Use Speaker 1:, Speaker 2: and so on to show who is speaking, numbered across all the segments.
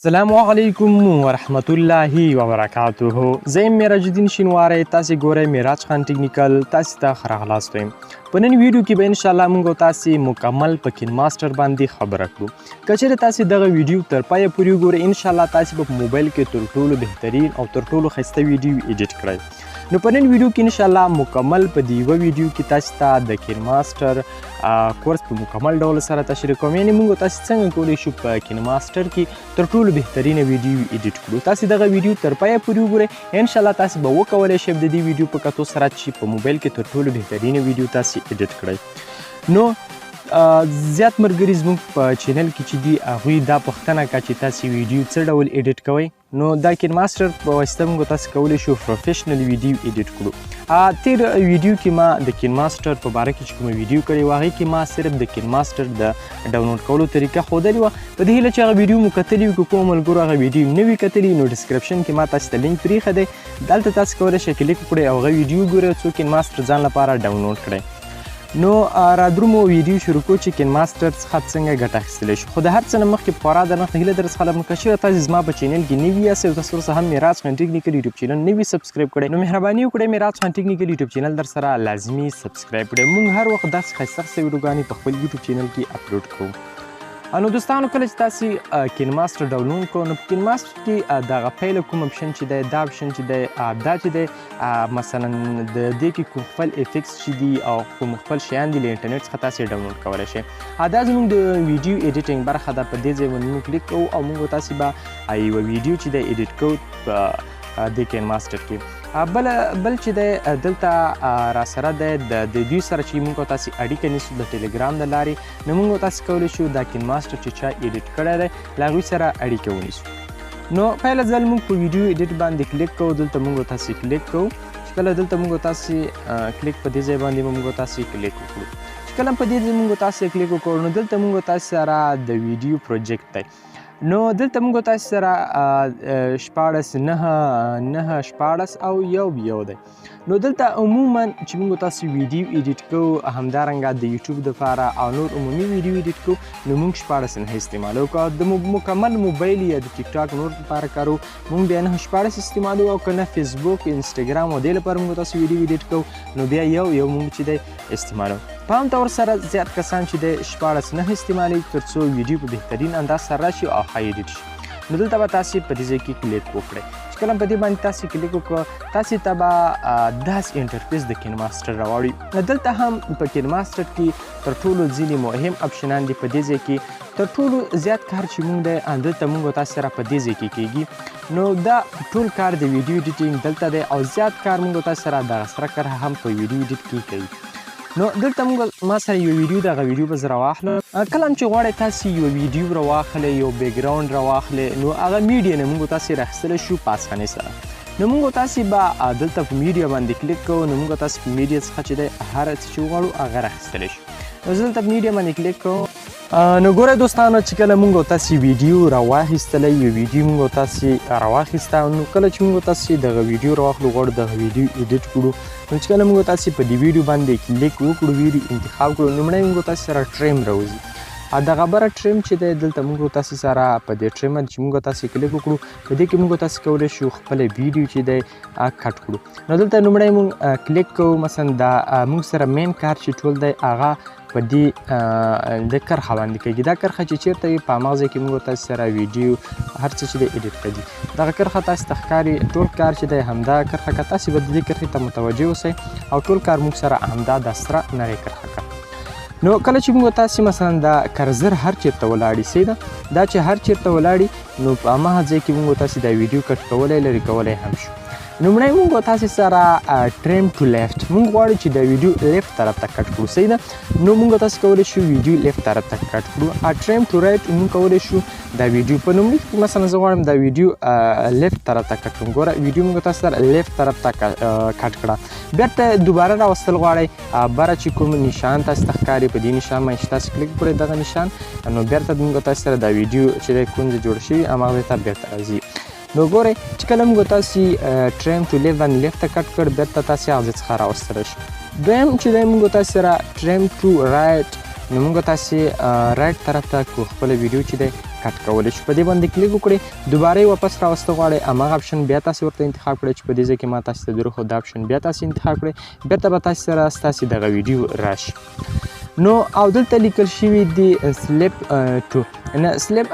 Speaker 1: السلام علیکم ورحمت الله وبرکاته. زه یم معراج الدین شینواری، تاسو ګورئ معراج خان ټیکنیکل. تاسو ته ښه راغلاست وایم. په نن ویډیو کې به ان شاء الله موږ تاسو مکمل په کین ماستر باندې خبره کړو. که چېرې تاسو دغه ویډیو تر پایه پورې وګورئ، ان شاء الله تاسو به په موبایل کې تر ټولو بهترین او تر ټولو ښایسته ویډیو ایډیټ کړئ. نو په نن ویډیو کې ان شاء الله مکمل په دې یوه ویډیو کې تاسو ته د کین ماستر کورس په مکمل ډول سره تشریح کوم، یعنی موږ تاسو څنګه کولی شو په کین ماستر کې تر ټولو بهترینه ویډیو ایډیټ کړو. تاسو دغه ویډیو تر پایه پورې وګورئ، ان شاء الله تاسو به وکولی شئ د دې ویډیو په کتو سره چې په موبایل کې تر ټولو بهترینه ویډیو تاسو ایډیټ کړئ. نو زیات مرګري زموږ په چینل کې چې دي، هغوی دا پوښتنه کوي چې تاسو ویډیو څه ډول ایډیټ کوئ. نو دا کین ماستر په واسطه موږ تاسو کولی شو پروفیشنل ویډیو ایډیټ کړو. تیر ویډیو کې ما د کین ماستر په باره کې چې کومه ویډیو کړې وه، هغې کې ما صرف د کین ماستر د ډاونلوډ کولو طریقه ښودلې وه. په دې هیله چې هغه ویډیو مو کتلې وي. که کومو ملګرو هغه ویډیو نه وي کتلې، نو ډسکرپشن کې ما تاسو ته لینک پرېښی دی، دلته تاسو کولی شئ کلیک وکړئ او هغه ویډیو وګورئ څو کین ماستر ځان لپاره ډاونلوډ کړئ. نو رادرومو ویډیو شروع کو چې کین ماستر څخه څنګه ګټه اخیستلی شو. خو د هر څه نه مخکې خورا درنښت هیله در څخه لرم، که چېرې تاسو زما په چینل کې نوي یاست او تاسو اوسه هم معراج خان ټیکنیکل یوټیوب چینل نه وي سبسکرایب کړی، نو مهرباني وکړئ معراج خان ټیکنیکل یوټیوب چینل در سره لازمي سبسکرایب کړئ. موږ هر وخت داسې ښایسته ښایسته ویډیوګانې په خپل یوټیوب چینل کې اپلوډ کوو. نو دوستانو، کله چې تاسو کین ماستر ډاونلوډ کړو، نو په کین ماستر کې دغه پیل کوم اپشن چې دی، دا اپشن چې دی، دا چې دی، مثلا د دې کې کوم خپل افیکټس چې دي او کوم خپل شیان دي، له انټرنیټ څخه تاسو ډاونلوډ کولی شئ. دا زموږ د ویډیو ایډیټینګ برخه ده. په دې ځای باندې موږ کلیک کوو او موږ تاسو به یوه ویډیو چې دی ایډیټ کوو په دې کین ماستر کې. بل چې دی دلته راسره دی، د دوی سره چې موږ تاسو اړیکه نیسو د ټلګرام د لارې، نو موږ تاسو کولی شو دا کین ماستر چې چا ایډیټ کړی دی، له هغوی سره اړیکه ونیسو. نو پیله ځل موږ په ویډیو ایډیټ باندې کلیک کوو. دلته موږ تاسو کلیک کوو. چې کله دلته موږ تاسو کلیک، په دې ځای باندې موږ تاسو کلیک وکړو، چې کله په دې ځای موږ تاسو کلیک وکړو، نو دلته موږ تاسو سره د ویډیو پروجیکټ دی. نو دلته موږ تاسو سره 16 9، 9 16 او 1 1 دی. نو دلته عموما چې موږ تاسو ویډیو ایډیټ کوو، همدارنګه د یوټیوب دپاره او نور عمومي ویډیو ایډیټ کوو، نو موږ 16 9 استعمالو. که د مکمل موبایل یا د ټیک ټاک نور لپاره کارو، موږ بیا 9 16 استعمالو، او که نه فیسبوک، انسټاګرام او دې لپاره موږ تاسو ویډیو ایډیټ کوو، نو بیا 1 1 موږ چې دی استعمالو. په عام طور سره زیات کسان چې دی 16 9 استعمالوي، تر څو ویډیو په بهترین انداز سره راشي او ښه ایډیټ شي. نو دلته به تاسې په دې ځای کې کلیک وکړئ. چې کله په دې باندې تاسې کلیک وکړو، تاسې ته به داسې انټرفیس د کین ماستر راوړي. نو دلته هم په کین ماستر کې تر ټولو ځینې مهم اپشنان دي. په دې ځای کې تر ټولو زیات کار چې موږ دی، دلته موږ تاسو سره په دې ځای کې کېږي. نو دا ټول کار د ویډیو ایډیټینګ دلته دی او زیات کار موږ تاسو سره دغه سره کرښه هم په ویډیو ایډیټ کې کوي. نو دلته موږ ما سره یو ویډیو، دغه ویډیو به زه راواخلم. کله هم چې غواړئ تاسو یو ویډیو راواخلئ، یو بیکګراوند راواخلئ، نو هغه میډیا نه موږ تاسو راخیستلی شو په اسانۍ سره. نو موږ تاسو به دلته په میډیا باندې کلیک کوو. نو موږ تاسو په میډیا څخه چې دی هر څه چې وغواړو هغه راخیستلی شو. نو زه دلته په میډیا باندې کلیک کوم. نو ګورئ دوستانو، چې کله موږ تاسو ویډیو راواخیستلی، یو ویډیو موږ تاسو راواخیسته، نو کله چې موږ تاسو دغه ویډیو راواخلو، غواړو دغه ویډیو ایډیټ کړو، نو چې کله موږ تاسو په دې ویډیو باندې کلیک وکړو، ویډیو انتخاب کړو، لومړی موږ تاسو سره ټریم راوځي. دغه بره ټریم چې دی، دلته موږ تاسو سره په دې ټریم باندې چې موږ تاسو کلیک وکړو، په دې کې موږ تاسو کولی شو خپله ویډیو چې دی کټ کړو. نو دلته لومړی موږ کلیک کوو. مثلا دا موږ سره مین کار چې ټول دی، هغه په دې د کرښه باندې کېږي. دا کرښه چې چېرته وي، په هماغه ځای کې موږ تاسو سره ویډیو هر څه چې دی ایډیټ کوي. دغه کرښه تاسو ته ښکاري، ټول کار چې دی همدا کرښه که تاسو به د دې کرښې ته متوجه اوسئ او ټول کار موږ سره همدا دا سره نرۍ کرښه کړه. نو کله چې موږ تاسو مثلا دا کرزر هر چېرته ولاړي، صحیح ده، دا چې هر چېرته ولاړي، نو په هماغه ځای کې موږ تاسو دا ویډیو کټ کولی، لرې کولی هم شو. لومړی موږ تاسو سره ټریم ټو لیفټ، موږ غواړو چې دا ویډیو لیفټ طرف ته کټ کړو، صحیح ده. نو موږ تاسو کولی شو ویډیو لیفټ طرف ته کټ کړو. ټریم ټو رایټ، موږ کولی شو دا ویډیو په لومړي کې، مثلا زه غواړم دا ویډیو لیفټ طرف ته کټ کړم. ګوره، ویډیو موږ تاسو سره لیفټ طرف ته کټ کړه. بیرته دوباره راوستل غواړئ، بره چې کوم نشان تاسو ته ښکاري، په دې نشان باندې چې تاسو کلیک کړئ دغه نشان، نو بیرته موږ تاسو سره دا ویډیو چې دی کوم ځای جوړ شوي، هماغه ځای ته بیرته راځي. نو ګورئ چې کله موږ تاسو ټریم ټو لیفټ باندې لیفټ ته کټ کړ، بیرته تاسو هغه ځای څخه راوستلی شئ. دویم چې دی موږ تاسو سره ټریم ټو رایټ، نو موږ تاسو رایټ طرف ته کو خپله ویډیو چې دی کټ کولی شو. په دې باندې کلیک وکړئ، دوباره یې واپس راوسته غواړئ، هماغه اپشن بیا تاسې ورته انتخاب کړئ چې په دې ځای کې ما تاسې ته درښود، دا اپشن بیا تاسې انتخاب کړئ، بیرته به تاسې سره ستاسې دغه ویډیو راشي. نو او دلته لیکل شوي دي سلیپ ټو، نه سلیپ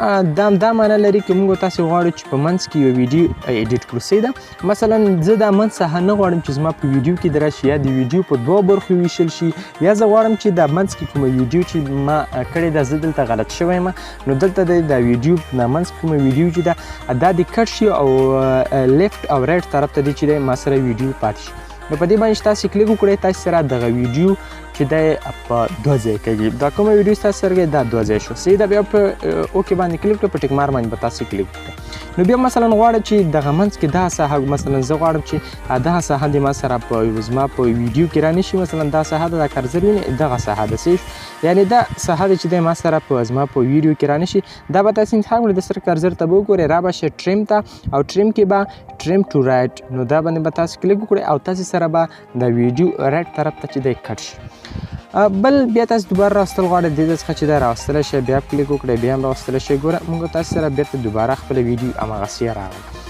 Speaker 1: دا معنی لري که موږ تاسې غواړو چې په منځ کې یو ویډیو ایډیټ کړو. صحیح ده، مثلا زه دا منځ ساحه نه غواړم چې زما په ویډیو کې دراشي یا د ویډیو په دوه برخو ویشل شي، یا زه غواړم چې دا منځ کې کومه ویډیو چې ما کړې ده زه دلته غلط شوی یم، نو دلته د ویډیو د منځ کومه ویډیو چې ده دا دې کټ شي او لیفټ او رایټ طرف ته دې چې دی ما سره ویډیو پاتې شي. نو په دې باندې چې تاسې کلیک وکړئ تاسې سره دغه ویډیو چې دی په دوه ځای کېږي، دا کومه ویډیو ستاسو سره دا دوه ځای شو. صحیح ده، بیا په okay باندې کلیک کړئ، په tick mark باندې به تاسې کلیک وکړئ. نو بیا مثلا غواړئ چې دغه منځ کې دا ساحه، مثلا زه غواړم چې دغه ساحه دې ما سره په زما په ویډیو کې رانشي، مثلا دا ساحه ده، دا cursor وینئ دغه ساحه ده، صحیح، یعنې دا ساحه ده چې دی ما سره په زما په ویډیو کې رانشي، دا به تاسې انتخاب کړئ، د سره cursor ته به وګورئ، را به شئ trim ته، او trim کې به trim to right، نو دا باندې به تاسې کلیک وکړئ او تاسې سره به د ویډیو right طرف ته چې دی کټ شي. بل بیا تاسو دوباره راوستل غواړئ، دې ځای څخه چې دا راوستلی شئ بیا کلیک وکړئ، بیا هم راوستلی شئ. ګوره موږ تاسو سره بېرته دوباره خپله ویډیو هماغسې راغله.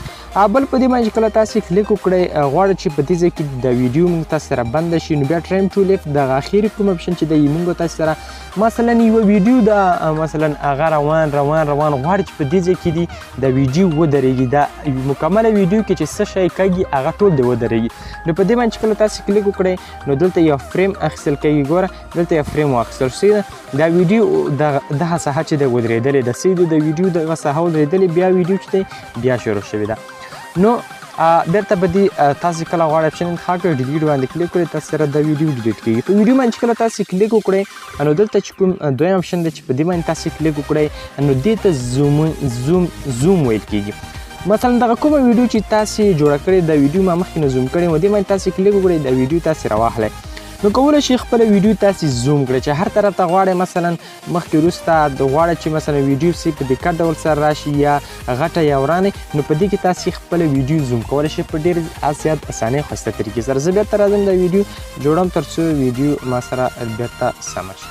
Speaker 1: بل په دې باندې چې کله تاسې کلیک وکړئ، غواړئ چې په دې ځای کې د ویډیو موږ تاسو سره بنده شي، نو بیا trim to left دغه اخري کوم اپشن چې دی موږ تاسو سره مثلا یوه ویډیو ده، مثلا هغه روان روان روان غواړي چې په دې ځای کې دي د ویډیو ودرېږي، دا مکمله ویډیو کې چې څه شی کږي هغه ټول دې ودرېږي. نو په دې باندې چې کله تاسې کلیک وکړئ نو دلته یو فریم اخیستل کېږي. ګوره دلته یو فریم واخیستل شو، صحیح ده، دا ویډیو دغه ساحه چې دی ودرېدلې ده، صحیح ده، د ویډیو دغه ساحه ودرېدلې، بیا ویډیو چې دی بیا شروع شوې ده. نو بیرته به دې تاسې کله غواړئ اپشن انتخاب کړئ، delete باندې کلیک کړئ، تاسې سره دا ویډیو delete کېږي. په ویډیو باندې چې کله تاسې کلیک وکړئ نو دلته چې کوم دویم اپشن دی چې په دې باندې تاسې کلیک وکړئ نو دې ته زوم ویل کېږي. مثلا دغه کومه ویډیو چې تاسې جوړه کړې دا ویډیو ما مخکې نه زوم کړې وه، دې باندې تاسې کلیک وکړئ، دا ویډیو تاسې راواخلئ. نو کولی شئ خپله ویډیو تاسې زوم کړئ چې هر طرف ته غواړئ، مثلا مخکې وروسته غواړئ چې مثلا ویډیو سي په دقت ډول سره راشي یا غټه یا ورانه، نو په دې کې تاسې خپله ویډیو زوم کولی شئ په ډېر زیات اسانۍ ښایسته طریقې سره. زه بېرته راځم دا ویډیو جوړوم تر څو ویډیو ما سره بېرته سمه شي.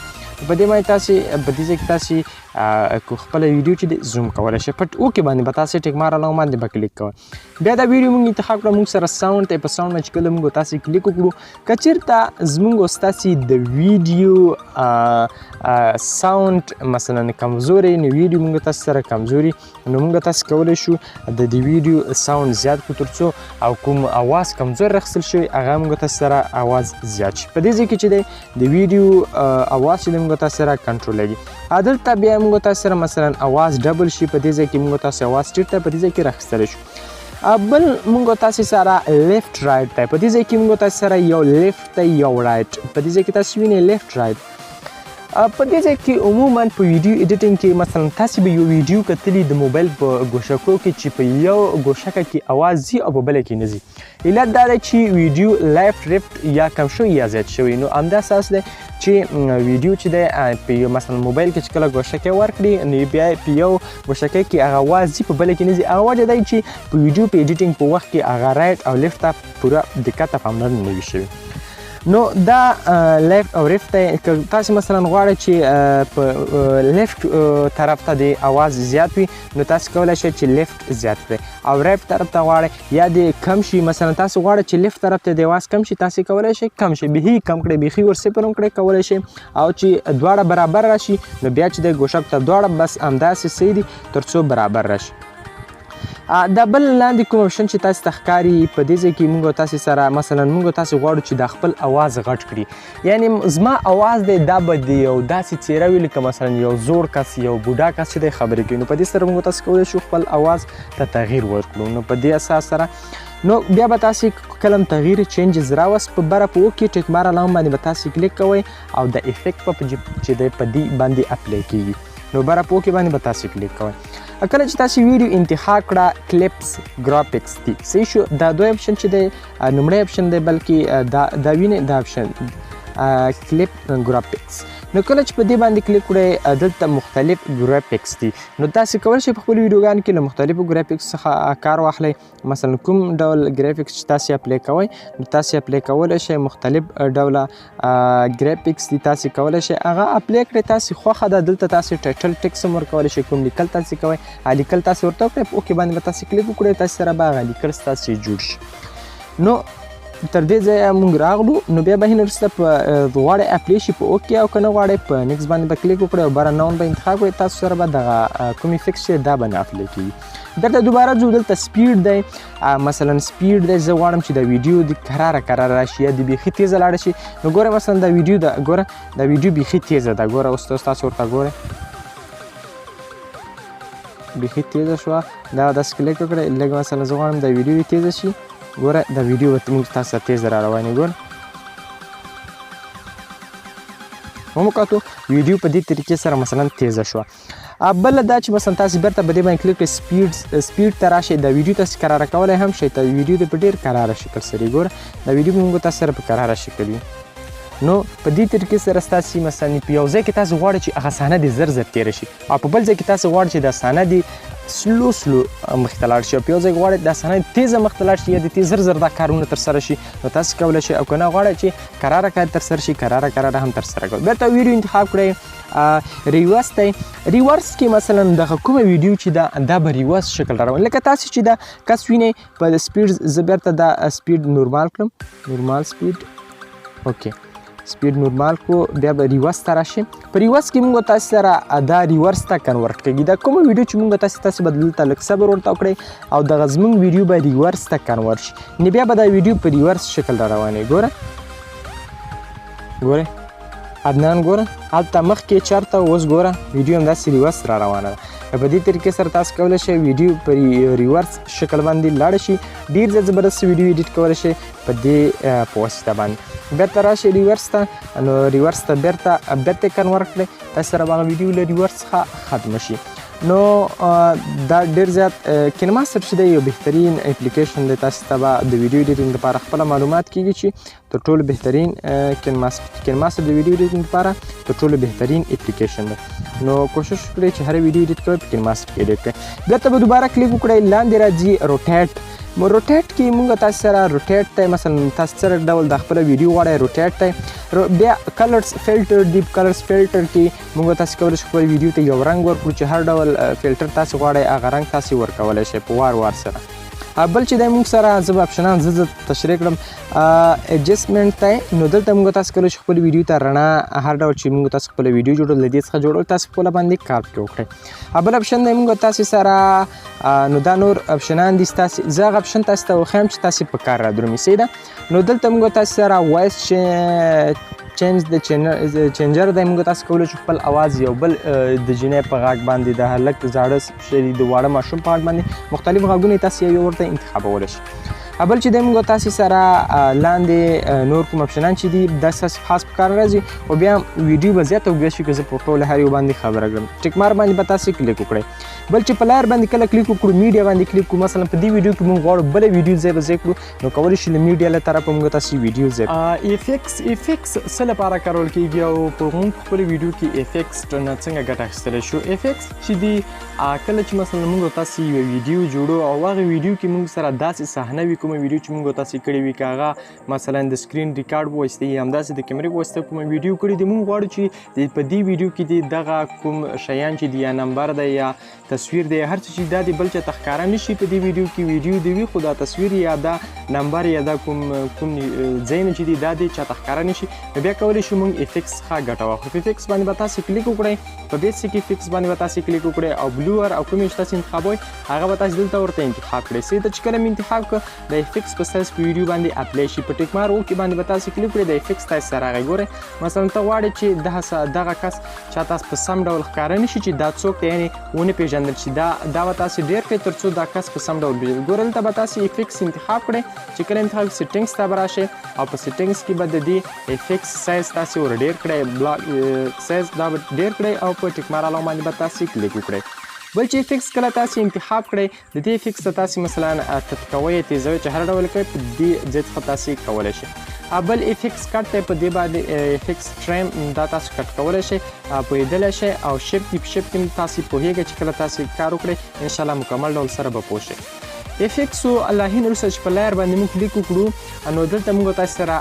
Speaker 1: په دې باندې تاسې په دې ځای کې تاسې خپله ویډیو چې دی زوم کولی شئ. په okay باندې به تاسې tick mark along باندې به کلیک کوئ. بیا دا ویډیو موږ انتخاب کړه، موږ سره sound ته، په sound باندې چې کله موږ تاسې کلیک وکړو، که چېرته زموږ او ستاسې د ویډیو sound مثلا کمزوری، نو ویډیو موږ تاسې سره کمزوري، نو موږ تاسې کولی شو د دې ویډیو sound زیات کړو تر څو او کوم اواز کمزور راخیستل شوی هغه موږ تاسې سره اواز زیات شي. په دې ځای کې چې دی د ویډیو اواز چې دی موږ تاسې سره کنټرولېږي. دلته بیا موږ تاسې سره مثلا اواز double شي، په دې ځای کې موږ تاسې اواز ټیټ دی په دې ځای کې راخیستلی شو. بل موږ تاسې سره left right دی، په دې ځای کې موږ تاسې سره یو left دی یو right، په دې ځای کې تاسې وینئ left right. په دې ځای کې عموما په ویډیو editing کې مثلا تاسې به یو ویډیو کتلی د موبایل په ګوشکو کې چې په یو ګوشکه کې اواز ځي او په بله کې نه ځي، علت دا دی چې ویډیو left رفت یا کم شوی یا زیات شوی. نو همدا اساس دی چې ویډیو چې دی په یو مثلا موبایل کې چې کله ګوشکه ورکړي نو بیا په یو ګوشکه کې هغه اواز ځي په بله کې نه ځي. هغه وجه دی چې په ویډیو په editing په وخت کې هغه right او left ته پوره دقت او پاملرنه نه وي شوې. نو دا left او رفت دی. که تاسې مثلا غواړئ چې په left طرف ته د اواز زیات وي نو تاسې کولی شئ چې left زیات کړئ، او right طرف ته غواړئ یا د کم شي، مثلا تاسې غواړئ چې left طرف ته د اواز کم شي تاسې کولی شئ کم شي، بیخي کم کړئ، بیخي ور صفر هم کړئ کولی شئ، او چې دواړه برابر راشي نو بیا چې د ګوشک ته دواړه بس همداسې صحیح دي تر څو برابر راشي. دا بل لاندې کوم اپشن چې تاسې ته ښکاري په دې ځای کې موږ تاسې سره مثلا موږ تاسې غواړو چې دا خپل اواز غټ کړي، یعنې زما اواز دی دا به د یو داسې څېره وي لکه مثلا یو زوړ کس یو بوډا کس چې دی خبرې کوي، نو په دې سره موږ تاسې کولی شو خپل اواز ته تغییر ورکړو. نو په دې اساس سره نو بیا به تاسې کله هم تغییر changes راوست په بره په okay tick mark along باندې به تاسې کلیک کوئ او د effect په چې دی په دې باندې apply کېږي، نو بره په okay باندې به تاسې کلیک کوئ. کله چې تاسې ویډیو انتخاب کړه clips graphics دي، صحیح شو، دا دوی اپشن چې دی لومړی اپشن دی، بلکې دا وینئ دا اپشن clip graphics. نو کله چې په دې باندې کلیک کړئ، دلته مختلف graphics دي. نو تاسو کولی شئ په خپلو ویډیوګانو کې له مختلفو graphics څخه کار واخلئ. مثلا کوم ډول graphics چې تاسو apply کوئ، نو تاسو apply کولی شئ. مختلف ډوله graphics دي، تاسو کولی شئ هغه apply کړئ، تاسو خوښه ده. دلته تاسو title text هم ورکولی شئ، کوم لیکل تاسو کوئ، هغه لیکل تاسو ورته وکړئ. په okay باندې به تاسو کلیک وکړئ، تاسو سره به هغه لیکل ستاسو جوړ شي. نو تر دې ځایه مونږ راغلو. نو بیا به هند وروسته په غواړئ apply شي په okay، او که نه غواړئ په next باندې به کلیک وکړئ او بره none به انتخاب کړئ. تاسو سره به دغه کوم effect چې دا به نه apply کېږي. دلته دوباره ځو، دلته speed دی. مثلا speed دی، زه غواړم چې دا ویډیو د کراره کراره راشي یا د بیخي تیزه لاړه شي. نو ګوره، مثلا دا ویډیو ده، ګوره دا ویډیو بیخي تیزه ده. ګوره اوس تاسو ورته ګورئ، بیخي تیزه شوه. دا داسې کلیک وکړئ لږ. مثلا زه غواړم دا ویډیو دې تیزه شي. ګوره دا ویډیو به موږ تاسو ته تیزه را روانې. ګوره ومو کتو، ویډیو په دې طریقې سره مثلا تیزه شوه. بله دا چې مثلا تاسو بیرته په دې باندې کلیک کړئ، speed ته راشئ، دا ویډیو تاسو کراره کولی هم شئ. دا ویډیو د په ډېر کراره شکل سره، ګوره دا ویډیو موږ تاسو سره په کراره شکل وي. نو په دې طریقې سره ستاسو مثلا په یو ځای کې تاسو غواړئ چې هغه صحنه دې زر زر تېره شي، او په بل ځای کې تاسو غواړئ چې دا صحنه دې slow slow مخته لاړ شي، او په یو ځای کې غواړئ دا صحنه تیزه مخته لاړ شي یا د تیز زر زر دا کارونه ترسره شي، نو تاسو کولی شئ. او که نه غواړئ چې کراره کار ترسره شي، کراره کراره هم ترسره کوئ. بیرته ویډیو انتخاب کړئ، reverse دی. reverse کې مثلا دغه کومه ویډیو چې دا دا به reverse شکل را روان، لکه تاسو چې دا کس وینئ. په speed زه بیرته دا speed normal کړم، normal speed، okay، speed normal کو. بیا به reverse ته راشي. په reverse کې موږ تاسو سره دا reverse ته convert کېږي. دا کومه ویډیو چې موږ تاسو به دلته لږ صبر ورته وکړئ او دغه زموږ ویډیو به reverse ته convert شي. نو بیا به دا ویډیو په reverse شکل را روانې. ګوره ګوره عدنان، ګوره هلته مخکې چېرته، اوس ګوره ویډیو همداسې reverse را روانه ده. په دې طریقې سره تاسو کولی شئ ویډیو په reverse شکل باندې لاړه شي. ډېر زیات زبردست ویډیو edit کولی شئ په دې په واسطه باندې. بیرته راشئ reverse ته، نو reverse ته بیرته convert کړئ، تاسو سره به هغه ویډیو له reverse څخه ختمه شي. نو دا ډېر زیات KineMaster چې دی یو بهترین اپلیکیشن دی. تاسو ته به د ویډیو editing لپاره خپله معلومات کېږي چې تر ټولو بهترین KineMaster د ویډیو editing لپاره تر ټولو بهترین اپلیکیشن دی. نو کوشش وکړئ چې هره ویډیو edit کوئ، په KineMaster کې edit کړئ. بیرته به دوباره کلیک وکړئ، لاندې راځي rotate. rotate کې موږ تاسو سره rotate ته مثلا تاسو سره ډول د خپله ویډیو غواړئ rotate ته. بیا colors filter دی. colors filter کې موږ تاسو کولی شئ خپل ویډیو ته یو رنګ ورکړو چې هر ډول فلټر تاسو غواړئ هغه رنګ تاسو ورکولی شئ په وار وار سره. بل چې دی موږ سره زه به آپشنان زه تشریح کړم. adjustment ته، نو دلته موږ تاسو کولی شئ خپل ویډیو ته رڼا هر ډول چې موږ تاسو خپله ویډیو جوړول له دې څخه جوړول، تاسو خپله باندې کار پکې وکړئ. بل آپشن دی موږ تاسو سره، نو دا نور آپشنان دي. ستاسو زه هغه آپشن تاسو ته وښیم چې تاسو په کار را درومي، صحیح ده. نو دلته موږ تاسو سره voice change د changer دی. موږ تاسو کولی شو خپل اواز یو بل د جینۍ په غږ باندې، د هلک زاړه شي، د واړه ماشوم په غږ باندې مختلف غږونه تاسو یو ورته انتخابولی شئ. بل چې دی موږ تاسو سره لاندې نور کوم آپشنان چې دي، دا ستاسو خاص په کار راځي، خو بیا ویډیو به زیاته اوږده شي که زه په ټولو هر یو باندې خبره کړم. tick mark باندې به تاسو کلیک وکړئ. بل چې په layer باندې کله کلیک وکړو، media باندې کلیک کړو، مثلا په دې ویډیو کې موږ غواړو بله ویډیو ځای به ځای کړو، نو کولی شو له میډیا له طرفه موږ تاسو ویډیو ځای effects. effects څه لپاره کارول کېږي او په موږ په خپلو ویډیو کې effects نه څنګه ګټه اخیستلی شو؟ effects چې دي، کله چې مثلا موږ تاسو یوه ویډیو جوړو او هغه ویډیو کې موږ سره داسې صحنه وي، کومه ویډیو چې موږ تاسو کړې وي، که هغه مثلا د screen record په واسطه یا همداسې د کیمرې په واسطه کومه ویډیو کړې دي، موږ غواړو چې په دې ویډیو کې دي دغه کوم شیان چې دي، یا نمبر دی یا تصویر دی، هر څه چې دا دی بل چاته ښکاره نه شي. په دې ویډیو کې ویډیو دی وي، خو دا تصویر یا دا نمبر یا دا کوم ځای نه چې دی دا دی چاته ښکاره نه شي. نو بیا کولی شو موږ effects څخه ګټه واخلو. په effects باندې به تاسو کلیک وکړئ، په basic effects باندې به تاسو کلیک وکړئ او blur او کوم چې تاسو انتخابوئ هغه به تاسو دلته ورته انتخاب کړئ. صحیح ده، چې کله مې انتخاب کړ د effects په ستاسو په ویډیو باندې apply شي. په tick mark okay باندې به تاسو کلیک کړئ، د effects تاسو سره راغی. ګورئ مثلا ته غواړې چې دغه کس چا تاسو په سم ډول ښکاره نه شي چې دا څوک دی، یعنې ونه پېژندل شي، دا به تاسو ډېر کړئ تر څو دا کس په سم ډول پېژندل. ګورئ دلته به تاسو effects انتخاب کړئ، چې کله انتخاب کړئ settings ته به راشئ او په settings کې به د دې effects size تاسو ور ډېر کړئ، block size دا به ډېر کړئ او په tick mark allow باندې به تاسو کلیک وکړئ. بل چې افیکس کله تاسې انتخاب کړئ، د دې افیکس ته تاسې مثلا تتکوئ، تیزوئ، چې هر ډول کوئ په دې ځای څخه تاسې کولی شئ. بل افیکس کټ دی، په دې باندې افیکس trim دا تاسو کټ کولی شئ، پوهېدلی شئ. او shape دی، په shape کې تاسې پوهېږئ چې کله تاسې کار وکړئ انشاءالله مکمل ډول سره به پوه شئ. افیکس له هند وروسته چې په layer باندې موږ کلیک وکړو، نو دلته موږ تاسې سره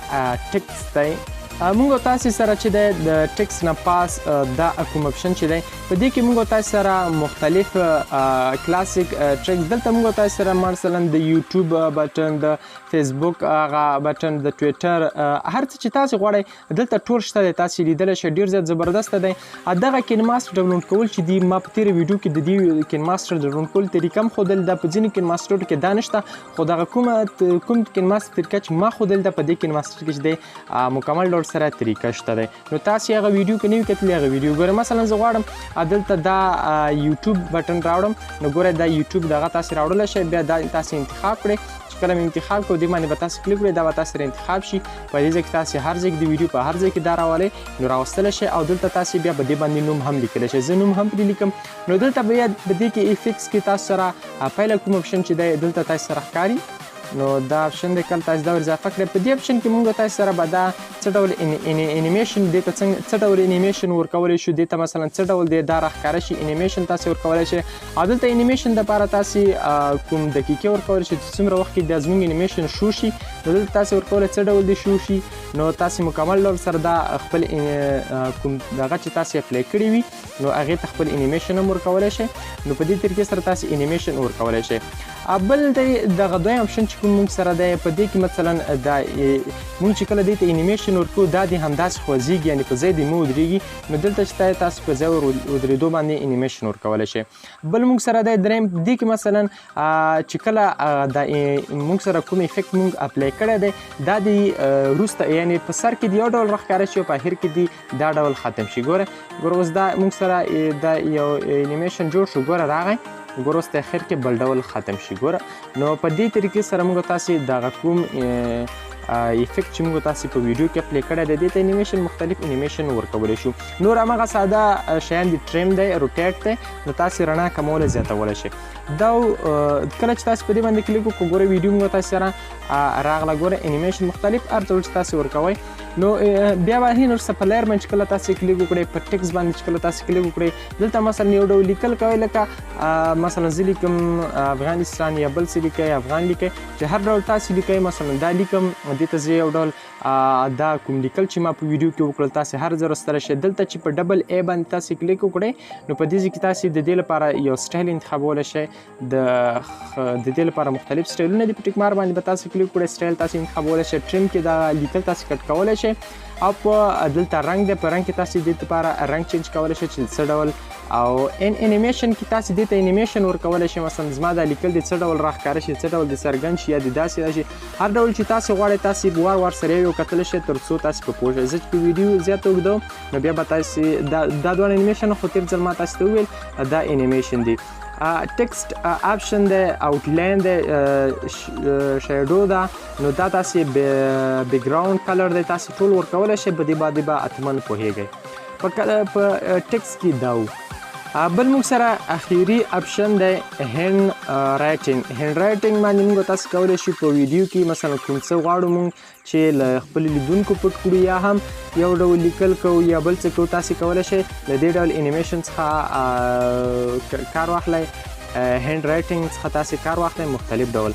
Speaker 1: ټیکس دی. موږ تاسې سره چې دی د ټیکس نه پاس دا کوم option چې دی، په دې کې موږ تاسې سره مختلف classic text. دلته موږ تاسې سره مثلا د یوټیوب button، د فیسبوک هغه button، د ټویټر، هر څه چې تاسې غواړئ دلته ټول شته دی، تاسې لیدلی شئ، ډېر زیات زبردست دی. دغه KineMaster download کول چې دی، ما په تېره ویډیو کې د دې KineMaster download کول طریقه هم ښودل ده. په ځینو KineMaster کې دا نشته، خو دغه کوم KineMaster طریقه چې ما ښودل ده، په دې KineMaster کې چې دی مکمل ډول سره طریقه شته دی. نو تاسې هغه ویډیو که نه وي کتلې هغه ویډیو ګورئ. مثلا زه غواړم دلته دا یوټیوب button راوړم، نو ګورئ دا یوټیوب دغه تاسې راوړلی شئ. بیا دا تاسې انتخاب کړئ، چې کله مې انتخاب کړو دې باندې به تاسې کلیک کړئ، دا به تاسې سره انتخاب شي. په دې ځای کې تاسې هر ځای کې د ویډیو په هر ځای کې دا راولئ نو راوستلی شئ. او دلته تاسې بیا په دې باندې نوم هم لیکلی شئ، زه نوم هم پرې لیکم. نو دلته بیا په دې کې افیکس کې تاسو سره پایله کوم option چې دی دلته تاسو سره ښکاري، نو دا option دی، کله تاسو دا ور اضافه کړئ. په دې option کې موږ تاسو سره به دا څه ډول انیمیشن دې ته څنګه څه ډول انیمیشن ورکولی شو، دې ته مثلا څه ډول دی دا راښکاره شي انیمیشن تاسې ورکولی شئ. او دلته انیمیشن دپاره تاسې کوم دقیقې ورکولی شئ چې څومره وخت کې دا زموږ انیمیشن شو شي، نو دلته تاسې ورکولی څه ډول دی شو شي. نو تاسې مکمل ډول سره دا خپل کوم دغه چې تاسې apply کړی وي نو هغې ته خپل انیمیشن هم ورکولی شئ. نو په دې طریقې سره تاسې انیمیشن ورکولی شئ. بل دی دغه دویم option چې کوم موږ سره دی، په دې کې مثلا دا موږ چې کله دې ته انیمیشن ورکوو دا دې همداسې خوځېږي، یعنې په ځای دې مه ودرېږي. نو دلته چې تاسو په ځای ودرېدو باندې انیمیشن ورکولی شئ. بل موږ سره دی دریم، دې کې مثلا چې کله دا موږ سره کوم effect موږ apply کړی دی دا دې وروسته یعنې په سر کې دې یو ډول راښکاره شي او په اخر کې دې دا ډول ختم شي. ګوره ګوره اوس دا موږ سره دا یو انیمیشن جوړ شو، ګوره راغی، ګوره اوس ته اخر کې بل ډول ختم شي. ګوره نو په دې طریقې سره موږ تاسې دغه کوم effect چې موږ تاسې په ویډیو کې apply کړی دی دې ته انیمیشن مختلف انیمیشن ورکولی شو. نور هماغه ساده شیان دي، trim دی، rotate دی، نو تاسې رڼا کمولی زیاتولی شئ. دا کله چې تاسې په دې باندې کلیک وکړو، ګوره ویډیو موږ تاسې سره راغله، ګوره انیمیشن مختلف هر ډول چې تاسې ورکوئ. نو بیا به هین وروسته په layer باندې چې کله تاسې کلیک وکړئ، په ټیکس باندې چې کله تاسې کلیک وکړئ، دلته مثلا یو ډول لیکل کوئ، لکه مثلا زه لیکم افغانستان یا بل څه لیکئ، افغان لیکئ، چې هر ډول تاسې لیکئ. مثلا دا لیکم، دې ته زه یو ډول دا کوم لیکل چې ما په ویډیو کې وکړل تاسې هر ځای راستلی شئ. دلته چې په double A باندې تاسې کلیک وکړئ، نو په دې ځای کې تاسې د دې لپاره یو سټایل انتخابولی شئ. د دې لپاره مختلف سټایلونه دي، په tick mark باندې به تاسې کلیک وکړئ، سټایل تاسې انتخابولی شئ. trim کې دا لیکل تاسې cut کولی شئ. او په دلته رنګ دی، په رنګ کې تاسې دې لپاره رنګ change کولی شئ چې څه ډول. او ان انیمیشن کې تاسې دې ته انیمیشن ورکولی شئ، مثلا زما دا لیکل دې څه ډول راښکاره شي، څه ډول دې څرګند شي یا دې داسې راشي، هر ډول چې تاسې غواړئ تاسې وار وار سره یو کتلی شئ تر څو تاسې په پوه شئ. زه چې په ویډیو زیات اوږدوم نو بیا به تاسې دا دواړه انیمیشن خو تېر ځل ما تاسې ته وویل دا انیمیشن دی. text option دی، outline دی، shadow ده، نو دا تاسې background color دی، تاسې ټول ورکولی شئ. په دې باندې به حتما پوهېږئ. په ټیکسټ کې دا و. بل موږ سره اخیری option دی handwriting. handwriting باندې موږ تاسو کولی شو په ویډیو کې مثلا کوم څه غواړو موږ چې له خپلو لیدونکو پټ کړو یا هم یو ډول لیکل کوو یا بل څه کوو، تاسې کولی شئ له دې ډول انیمیشن څخه کار واخلئ، handwriting څخه تاسې کار واخلئ مختلف ډول.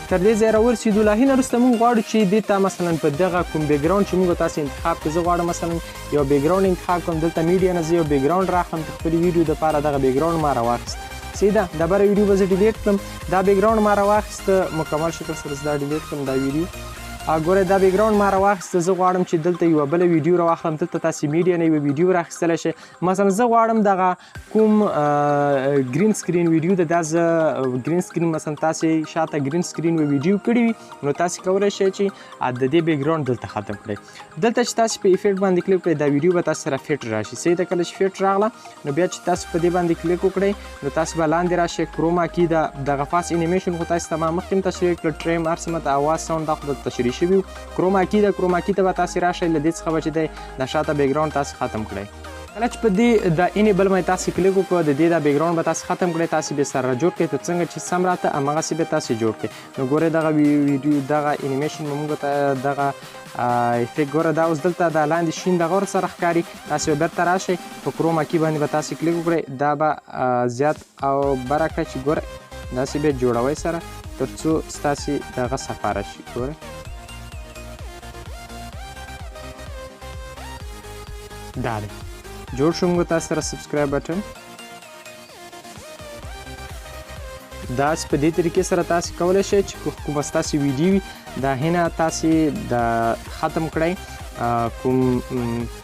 Speaker 1: تر دې ځایه راورسېدو. له هغې نه وروسته موږ غواړو چې دې ته مثلا په دغه کوم background چې موږ تاسې انتخاب کړو، زه غواړم مثلا یو background انتخاب کړم، دلته media نه زه یو background راخلم د خپلې ویډیو دپاره. دغه background ما راواخیست، صحیح ده، دا بره ویډیو به زه delete کړم. دا background ما راواخیست مکمل شکل سره زه دا delete کړم دا ویډیو. ګوره دا background ما راواخیست، زه غواړم چې دلته یوه بله ویډیو راواخلم. دلته تاسې media نه یوه ویډیو راخیستلی شئ. مثلا زه غواړم دغه کوم green screen ویډیو ده، دا زه green screen مثلا تاسې شاته green screen ویډیو کړې وي، نو تاسې کولی شئ چې د دې background دلته ختم کړئ. دلته چې تاسې په effect باندې کلیک کړئ، دا ویډیو به تاسې سره fit راشي. صحیح ده، کله چې fit راغله نو بیا چې تاسو په دې باندې کلیک وکړئ نو تاسو به لاندې راشئ chroma key ده، دغه fast animation خو تاسې ته ما مخکې هم تشریح کړل، trim هر څه ماته اواز sound دا خو درته تشریح شوي وو. chroma key ده، chroma key ته به تاسې راشئ، له دې څخه به چې دی د شاته background تاسې ختم کړئ. کله چې په دې د enable باندې تاسې کلیک وکړو، د دې دا background به تاسې ختم کړئ، تاسې به سره جوړ کړئ، ته څنګه چې سم راته هماغسې به تاسې جوړ کړئ. نو ګورئ دغه ویډیو دغه انیمیشن به موږ ته دغه effect ګوره دا اوس دلته دا لاندې شین دغه ورسره ښکاري. تاسې به بیرته راشئ په chroma key باندې به تاسې کلیک وکړئ، دا به زیات او بره کړئ چې ګوره داسې به جوړوئ سره تر څو ستاسې دغه صفا راشي. ګورئ دا دی جوړ شو موږ تاسو سره subscribe button. داسې په دې طریقې سره تاسې کولی شئ چې کومه ستاسې ویډیو وي دا هنه تاسې د ختم کړئ، کوم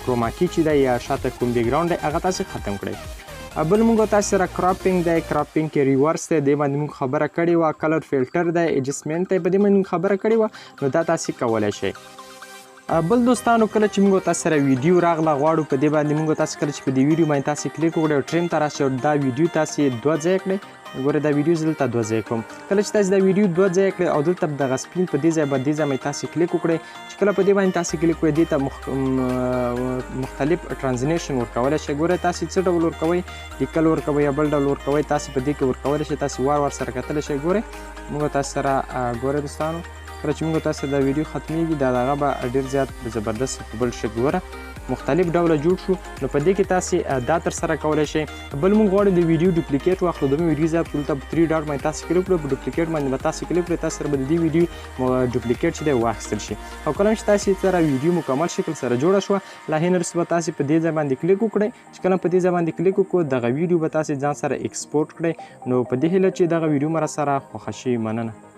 Speaker 1: chroma key چې دی یا شاته کوم background دی هغه تاسې ختم کړئ. بل موږ تاسو سره cropping دی، cropping کې reverse دی، دې باندې موږ خبره کړې وه، color filter دی، adjustment دی، په دې باندې موږ خبره کړې وه، نو دا تاسې کولی شئ. بل دوستانو کله چې موږ تاسو سره ویډیو راغله غواړو په دې باندې موږ تاسو کله چې په دې ویډیو باندې تاسو کلیک وکړئ او trim ته راشئ او دا ویډیو تاسو دوه ځایه کړئ. ګوره دا ویډیو زه دلته دوه ځایه کوم. کله چې تاسو دا ویډیو دوه ځایه کړئ او دلته دغه سپین په دې ځای باندې تاسو کلیک وکړئ، چې کله په دې باندې تاسو کلیک وکړئ دې ته مختلف transition ورکولی شئ. ګوره تاسو څه ډول ورکوئ، لیکل ورکوئ یا بل ډول ورکوئ، تاسو په دې کې ورکولی شئ، تاسو وار وار سره کتلی شئ. ګوره موږ تاسو سره ګوره دوستانو کله چې موږ تاسو دا ویډیو ختمیږي دا دغه به ډېر زیات زبردست په بل شکل ګوره مختلف ډوله جوړ شو. نو په دې کې تاسې دا ترسره کولی شئ. بل موږ غواړو د ویډیو duplicate واخلو، د ویډیو ځای دلته په 3 dot باندې تاسې کلیک کړئ، په duplicate باندې به تاسې کلیک کړئ، تاسې سره به د دې ویډیو duplicate چې دی واخیستل شي. او کله چې تاسې سره ویډیو مکمل شکل سره جوړه شوه له هغې نه وروسته به تاسې په دې ځای باندې کلیک وکړئ، چې کله په دې ځای باندې کلیک وکړو دغه ویډیو به تاسې ځان سره export کړئ. نو په دې هیله چې دغه ویډیو مو راسره خوښه شي. مننه.